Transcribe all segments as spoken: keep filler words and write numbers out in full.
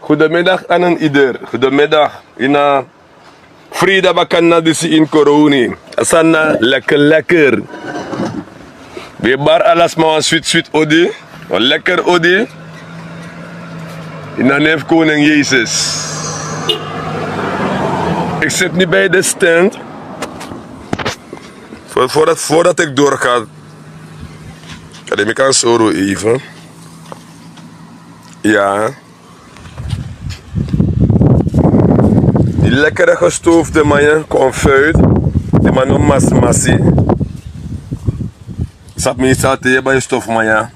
Goedemiddag aan een ieder. Goedemiddag. Ina Frida Bakanna disi in Koroni. Asana lekker lekker. We bar alas ma wan sweet sweet odi. Wan lekker odi. Ina neef koning Jezus. Ik zit nu bij de stand. Voor, voordat, voordat ik doorga. Kan ik me kan soro even. Ja. Di lekkere gestoofde manje konfuit. Di man no masmasi. Sap mi sa te yu bai stof manja.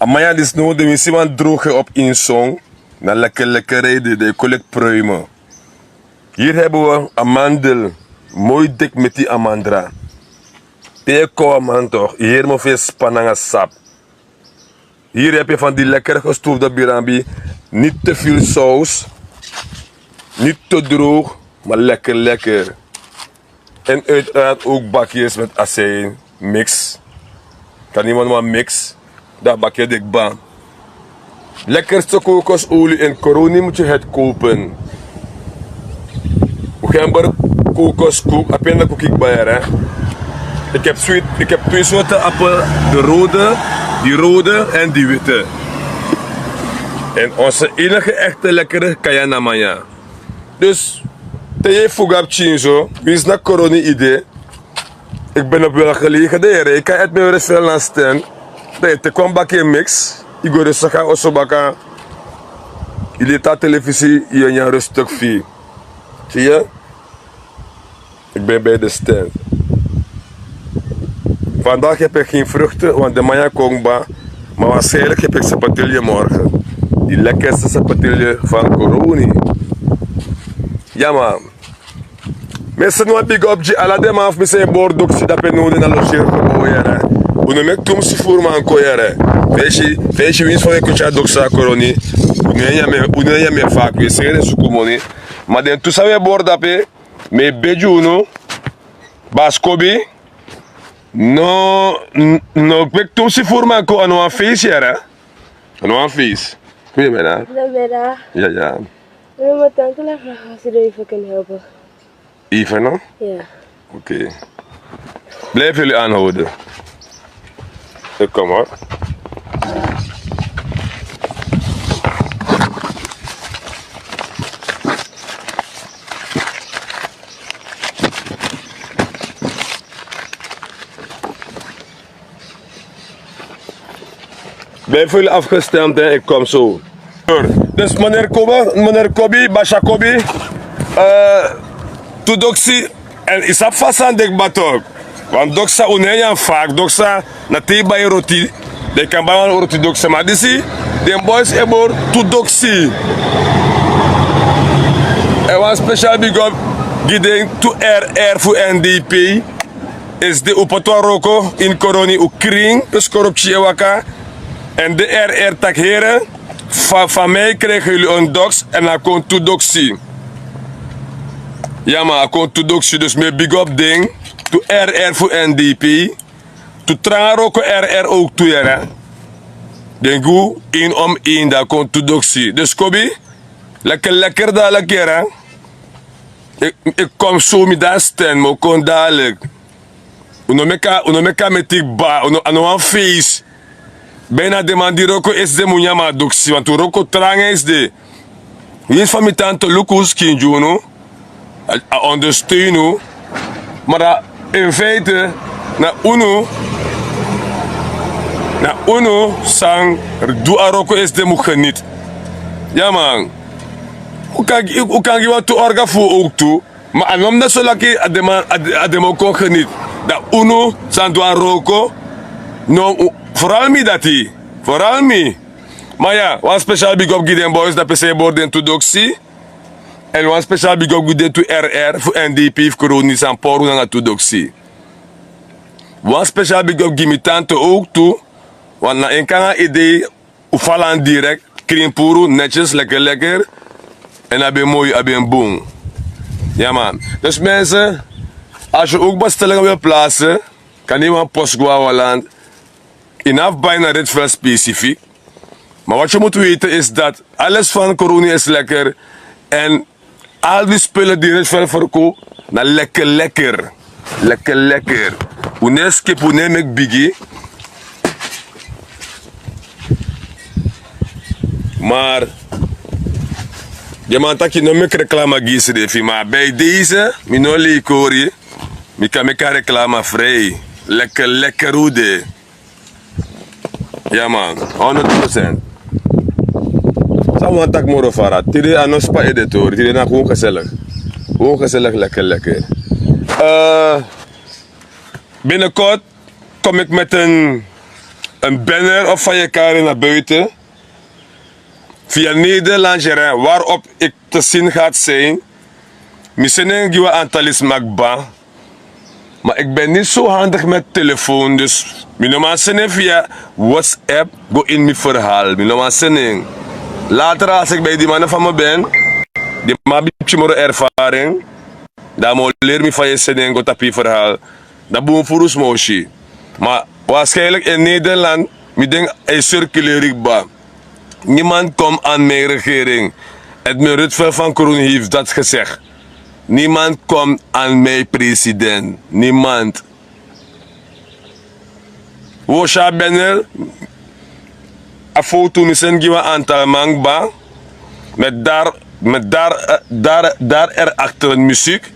A manja di sno de mi si wan droge op insong. Na lekker lekker rede de kolik pruime. Hier hebben we amandel. Mooi dik met die amandra. Te yu kon a man toch hier mo fu yu span nanga sap. Hier heb je van die lekker gestoofde birambi. Niet te veel saus. Niet te droog, maar lekker lekker. En uiteraard ook bakjes met azijn. Mix. Kan iemand maar mix. Dat bakje dik ban. Lekkerste kokosolie in Koroni moet je het kopen. Gember kokoskoek, apenda koek ik bij, hè. Ik heb sweet, ik heb twee soorten appel. De rode, die rode en die witte. En onze enige echte lekkere Kayana manja. Dus te yu fuga ap chinzo, wins na Koroni idee. Ik ben op wel gelegen de here. Ik kan het meer restaurant stand. Dan yu te kon baki en mix. Yu go rustig a oso baka. Yu leti a televisie, yu nyan rustig fi. Zie je? Ik ben bij de stand. Vandaag heb ik geen vruchten, want de manja kon ba. Maar waarschijnlijk heb ik sapatilje morgen. Die lekkerste sapatilje van Koroni. Ja man. Mi e seni wan bigi op gi ala den man fu mi san e bori doksi dape nownow na loseri gebou yere. Un no meki tumsi furu man kon yere. Fa yu si, fa yu si winsi fa wi e kon tyari doksi na Koroni. Un no e nyan mi, un no e nyan mi e faki, wi e seni den suku moni. Ma den tu san wi e bori dape, mi e begi unu. Basi Kobi. No, n-, no meki tumsi furu man kon, a no wan feisi yere. A no wan feisi. Goedemiddag. Goedemiddag. Ja, ja. Meneer, moet danken dat vragen als u er even kan helpen. Even, no? Ja. Oké. Blijven jullie aanhouden. Ik kom, hoor. Ben voor jullie afgestemd, hè? Ik kom zo. Dus meneer Kobi, meneer Kobi, Basha Kobi, eh, tu doksi, en isap fasan dek batok. Want doksa un no e nyan faki, doksa na te yu bai roti, den kan bai wan roti doksa. Ma disi, den boys e bori tu doksi. En wan special big up gi den tu R R fu N D P. Esde un poti wan wroko ini Koroni, un krin, dus korupsi e waka. En de R R taki here, fa, van mij krijgen jullie een doks en a kon tu doksi. Ja man, a kon tu doksi, dus mi e big up den tu R R fu N D P. Tu tranga wroko R R ook tu yere. Den gi un één om één, dan a kon tu doksi. Dus Kobi, lekker lekker dadelijk yere. Ik, ik kom zo, mi de na stand, mi o kon dadelijk. Un no meki a, un no meki a meti kba, un no, a no wan feisi. Bijna den man di wroko esde mu nyan a doksi, want un wroko tranga esde. Winsi fa mi tan te luku skin gi unu, a, a ondersteun unu. Maar in feite, na unu, na unu san du a wroko esde mu geniet. Ja man. Un kan, un kan gi wan tu orga fu ook tu. Ma a no mus de so laki a den man, a den, a den man o kon geniet. Dan unu san du a wroko. No, u-, vooral mi dati. Vooral mi. Ma ya, wan special big up gi den boys dape san e bori den tu doksi. En wan special big up gi den tu R R fu N D P fu Koroni san pori un nanga tu doksi. Wan special big up gi mi tante ook tu. Want na en kan a idee. Un falan direct, krin puru, netjes, lekker lekker. En a ben moi, a ben bun. Ja man. Dus mensen, als je ook bestellingen wil plaatsen, kan je wan post go a wan land. Inaf bijna Rietveld specifiek. Maar wat je moet weten is dat alles van Coroni is lekker. En al die spullen die Rich Fel verkoopt, na lekker lekker. Lekker lekker. Unu e skip, unu e meki bigi. Maar die man taki no meki reclame gi srefi, maar bij deze mi no leikori. Mi kan meki a reclame vrij. Lekker lekker unu de. Ya man, honderd procent. San wan taki moro fara. Tide a no spa ede tori. Tide na gewoon gezellig. Gewoon gezellig, lekker lekker. Eh, binnenkort kom ik met een, een banner of van je naar buiten. Via Nederland, waarop ik te zien gaat zijn. Mi seni en gi wan antal sma kba. Maar ik ben niet zo handig met telefoon, dus mi no man seni en via WhatsApp go in mi verhaal. Mi no man seni en. Later als ik bij die mannen van me ben, die man abi pikin moro ervaring, dan a man o leri mi fa yu e seni en go tapu yu verhaal. Dan bun furu sma o si. Maar waarschijnlijk in Nederland, mi denki a e circuleri kba. Niemand komt aan mijn regering. Edmund Rutfel van Kroon heeft dat gezegd. Niemand komt aan mijn president. Niemand. Wo si a banner, a foto mi seni gi wan antal man kba. Met daar, met daar, eh, daar, daar er achter een muziek.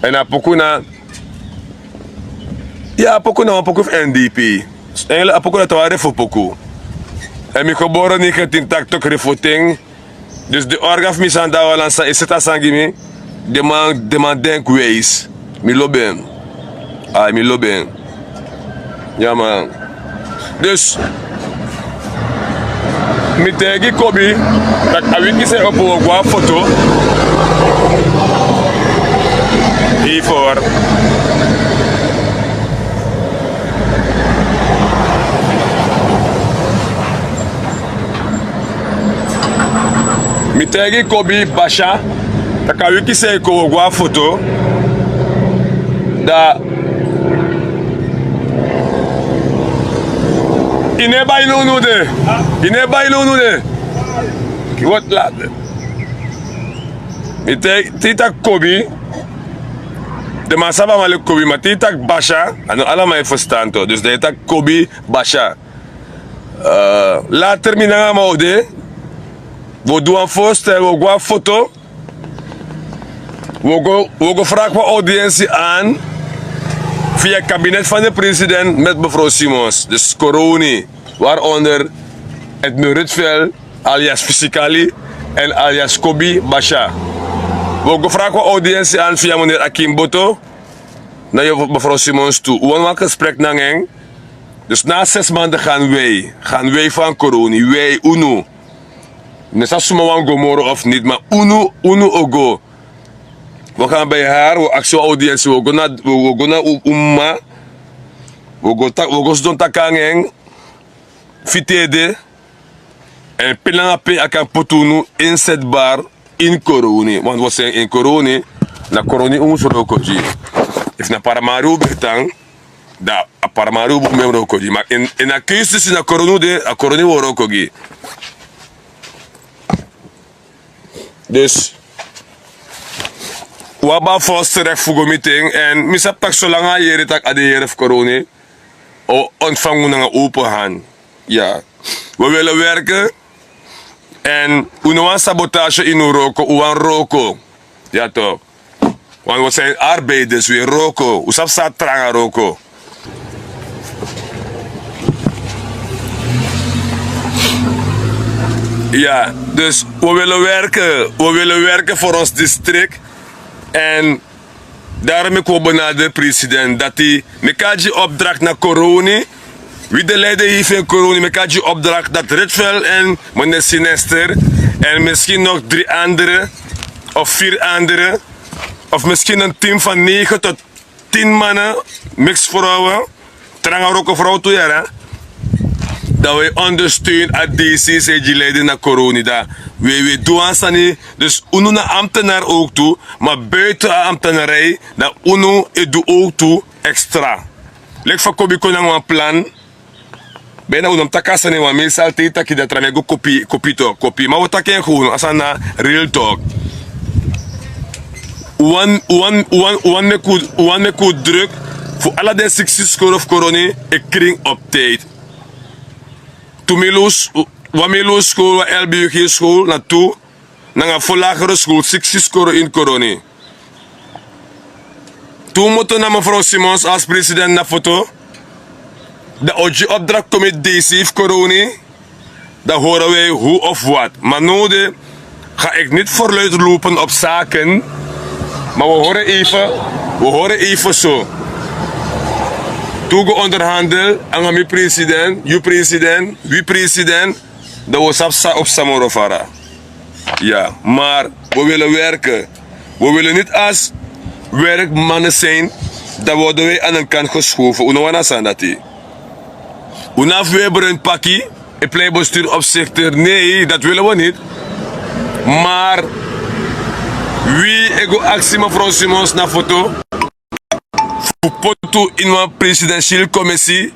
En a poku na, ya, a poku na wan poku fu N D P. Eigenlijk a poku na twa refo poku. En mi gebore negentien tachtig refo ten. Dus de orga fu mi san da wan lansa e seti a sani gi mi. Den man, den man denki wijs. Mi lobi en. Ai, mi lobi en. Ya man. Dus mi taigi Kobi taki a wiki san e opo wi o go a foto. Hei for. Mi taigi Kobi Basha taki a wiki san e kon wi o go a foto. Da yu no e bai no unu de. Yu no e bai no unu de. Wat laat. Mi te, te yu taki Kobi. Den man sabi a man leki Kobi, ma te yu taki Basha, a no ala man e ferstan tu. Dus dan yu taki Kobi Basha. Eh, later mi nanga a man o de. Wi o du wan voorstel, wi o go a foto. Wi o go, wi o go vraag wan audiëntie aan via kabinet van de president met mevrouw Simons. Dus Koroni, waaronder Edmund Rutfel, alias Fisikali, en alias Kobi Basha. Wi o go vraag wan audiëntie aan via meneer Akim Boto na mevrouw Simons tu. Wi wani wan gesprek nanga en. Dus na zes maanden gaan wij, gaan wij van Koroni, wij, unu. Mi no sabi suma wani go moro of niet, ma unu, unu o go. Wi o gaan bij haar, wi o aksi wan audiëntie, wi o go na, wi o, wi o go na un, un mama. Wi o go ta, wi o go sidon taki nanga en. Fiti ede. En pe nanga pe a kan poti unu inzetbaar in Koroni. Want wi o seni en in Koroni, na Koroni un mus wroko gi. Efu na Paramaribo un ben tan, dan a Paramaribo un ben wroko gi. Ma in, in a keuze disi na Koroni un de, a Koroni wi o wroko gi. Dus wi abi a volste recht fu go miti en. En mi sabi taki solanga a yere taki a de yere fu Koroni, o ontvangi unu nanga open hand. Ya. Wi wili werken. En wi no wani sabotage in un wroko, wi wani wroko. Ya toch. Want wi zijn arbeiders, wi e wroko. Wi sabi san na tranga wroko. Ya, dus wi wili werken. Wi wili werken voor ons district. En daarom meki wi o benaderi president dati meki a gi opdracht na Koroni. Wi de leider hei fu en Koroni, meki a gi opdracht dati Rutfel en meneer Sinester en misschien nog drie andere of vier andere of misschien een team van negen tot tien mannen, mix vrouwen, tranga wroko vrouw tu yara. Dan wi ondersteun a D C C G leider na Koroni. Dan wi, wi e du wan sani. Dus unu na ambtenaar ook tu, maar buiten a ambtenarij, dan unu e du ook tu extra. Leki fa Kobi kon nanga wan plan. Bena un no mus taki a sani wan mi saltei taki datra mi e go kopi kopi tok kopi ma un o taki en gownu a sani na real tok. Un wani meki un druk fu ala den siksi skoro fu koroni e krin op tijdi. Tu mi lus wan mi lus skol wan lbg skol na tu nanga fo lagere skol siksi skoro ini koroni. Tu moto na mefrow simons als president na foto. Dan o gi opdrak kon miti dc fu koroni. Dan hore wi hu of wat ma node ga ik niti verluid lopen op saken. Ma wi hore even wi hore even so. Tu go onderhandel anga mi president yu president wi president. Dan wi o sabi san op samoro fara. Ya maar wi wili werken. Wi wili niti asi werkmannen sin. Dan worden wi an en kant geshoven un no wani a sani dati. Un na fu wi e bruin paki e plei bestuur opsikter nei dati wili wi niti. Maar wi e go aksi mefrow simons na foto fu poti un ini wan presidentiel komisi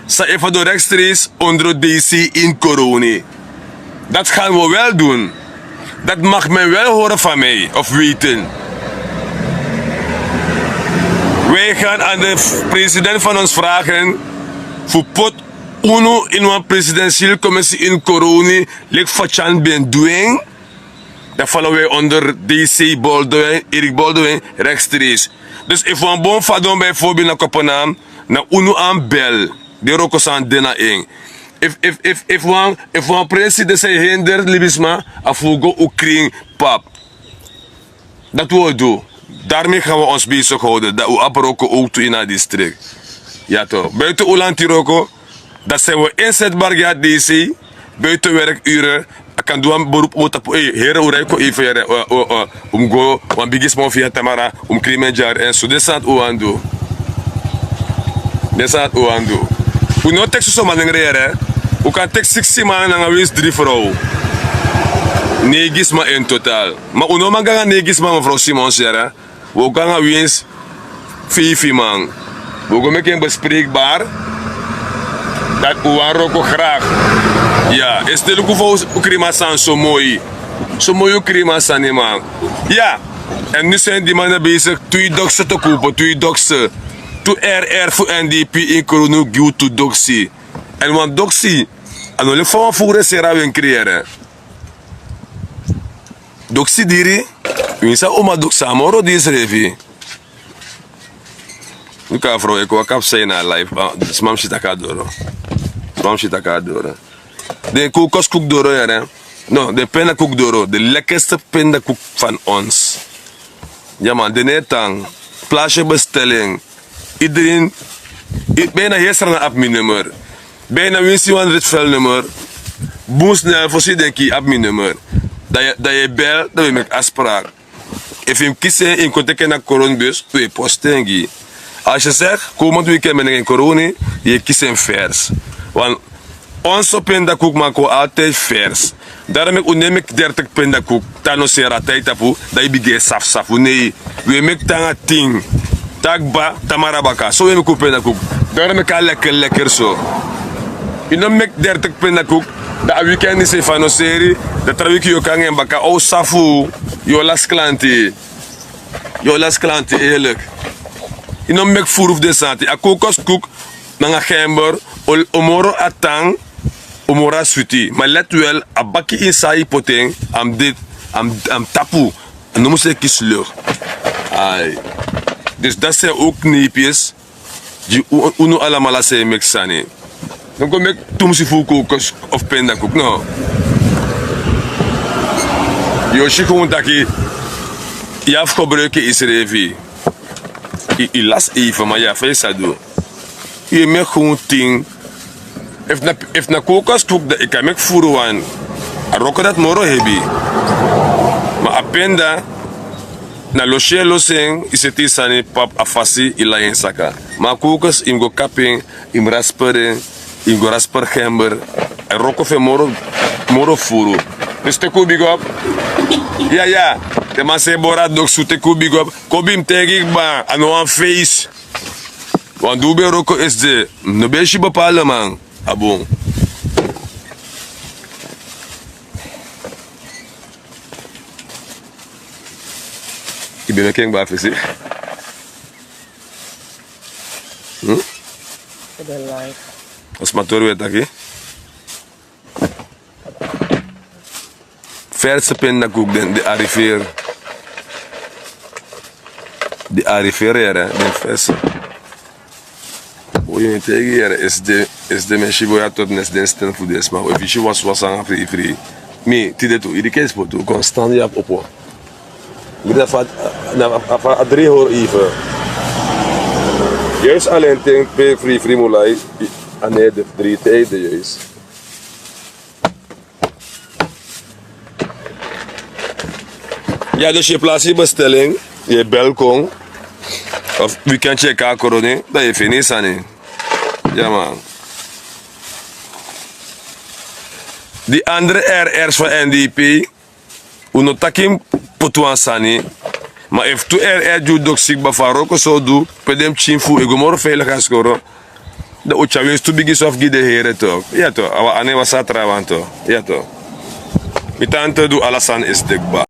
san e fadon rekstreeks ondro dc ini koroni. Dati gan wi wel dun. Dati mag men wel hore fan mi of weten. Wi gan an de president fan ons vragen fu poti unu ini wan presidentiel komisi ini koroni. Leki fa tyan ben du en. Dan fala wi onder dc boldo en erik boldo en rekstreeks. Dus efu wan bon fadon bijvoorbeeld na kopenham na unu an bel. Den roko san de na en. Efu wan presi de san e hinder libisma a fu go un krin pap. Dati un o du. Darmi gan wi ons besig howden dan un abi roko owtu ini a distrik. Ya to buiten un lanti roko. Dan san wi o insetbar gi a dc buiten werk ure. A kan du wan beroep un o tapu here un rij kon even here. Un mus go wan bigi sma un fiya tamara un mus krin men dyari en so den sani dati un wani du. Den sani dati un wani du. Un no o teki soso manengre here. Un kan teki siksi man nanga winsi dri frow. Neigi sma en total. Ma un no man go nanga neigi sma mefrow simons here. Wi o go nanga winsi feifi man. Wi o go meki en bespreikbar. Dati un wani roko grag. Ya esi de luku fa un krin man sani so moi. So moi un krin man sani man. Ya. Èn nu seni di man na besik twi dokse te kupu twi dokse. Tu rr fu n d p ini kronu gi un tu doksi. Èn wan doksi a no leki fa wan furu e seri a wenkri yere. Doksi diri. Winsi a uma doksi a moro di srefi. Luku a frow e kon waka psa ini a life. Sma mus si taki a doro. Sma mus si taki a doro. Den kokoskuk doro yere. No den pendakuk doro den lekkerste pendakuk fan ons. Ya man den no e tan. Plasye bestel en. Iedereen. Bijna heri srana abi mi nummer. Bijna winsi wan ritvel nummer. Bun snel fosi yu denki yu abi mi nummer. Dan yu e bel dan wi e meki afsprak. Efu yu mus kisi en yu mus kon teki en na koronbus. Wi e posti en gi yu. Als yu segi komend wikend ben eki en koroni. Yu e kisi en vers. Wan onso pendakuk man kon altijdi vers. Daro meki un no e meki dertik pendakuk. Tan no seri a taitapu dan yu bigin e safusafu nei. Wi e meki tan nanga tin. Tan kba tan mara baka so wi e meki un pendakuk. Daro meki a lekker lekker so. Yu no meki dertik pendakuk. Dan a wikend disi efu a no seri dan tra wiki yu o kon nanga en baka a o safu. Yu o lasi klanti. Yu o lasi klanti eerlik. Yu no meki furu fu den sani dati a kokoskuk nanga gember. O moro a tan. O moro a switi ma leti wel a baki ini san a yu poti en. A mus deti a mus tapu. A no mus e kisi luku. Ai. Dus dati seni owk nepi esi. Gi unu alamala san e meki sani. No go meki tumsi fu un kokos of pendakuk no. Yu o si gewun taki yu abi fu gebruiki yu srefi. Yu lasi eifen ma yu abi fa yu sa du. Yu e meki gewun tin. Efu na kokos kuk dan yu kan meki furu wan. A wroko dati moro hebi. Ma a penda na losi e losi en. Yu seti yu sani pap a fasi yu lai en saka. Ma a kokos yu mus go kapu en. Yu mus rasperi en. Yu mus go rasperi gember. A wroko fu en moro furu. Dus teki un bigi op. Yaya. Den man san e bori a doksu teki un bigi op. Kobi mus taigi yu kba a no wan feisi. Wan di un ben wroko esi de. Mi no ben e si bepale man. A bun. I ben meki en kba fesi. Hmm? A sma tori we taki. Ferse pindakuk den di arriveer. Di arriveer yere, den ferse. Wo yu mi taigi yere, esi den, esi den mi e si bo ya tot, nesi den sten fu den sma. Efu yu si waswasi nanga fri fri. Mi tide tu, yu diki e spotu, kon stan ya opo. Mi de fa, na fa a dri hori even. Juist alen ten pe fri fri mu lai, a ne de dri tijden juist. Ya, dus yu e plasi yu bestelling, yu e bel kon, of weekend yu e kon na Coronie, dan yu e feni yu sani. Ya man. Di andere R R's fu N D P, un no taki mi poti wan sani. Ma efu tu R R gi un doksi kba fu a wroko san un du, pe den pikin fu un e go moro veilig na skoro. Dan un tyari winsi tu bigi sof gi den here tok. Ya tok, a wan ane wan sa trawan tok. Ya tok. Mi tan te du ala sani esi de kba.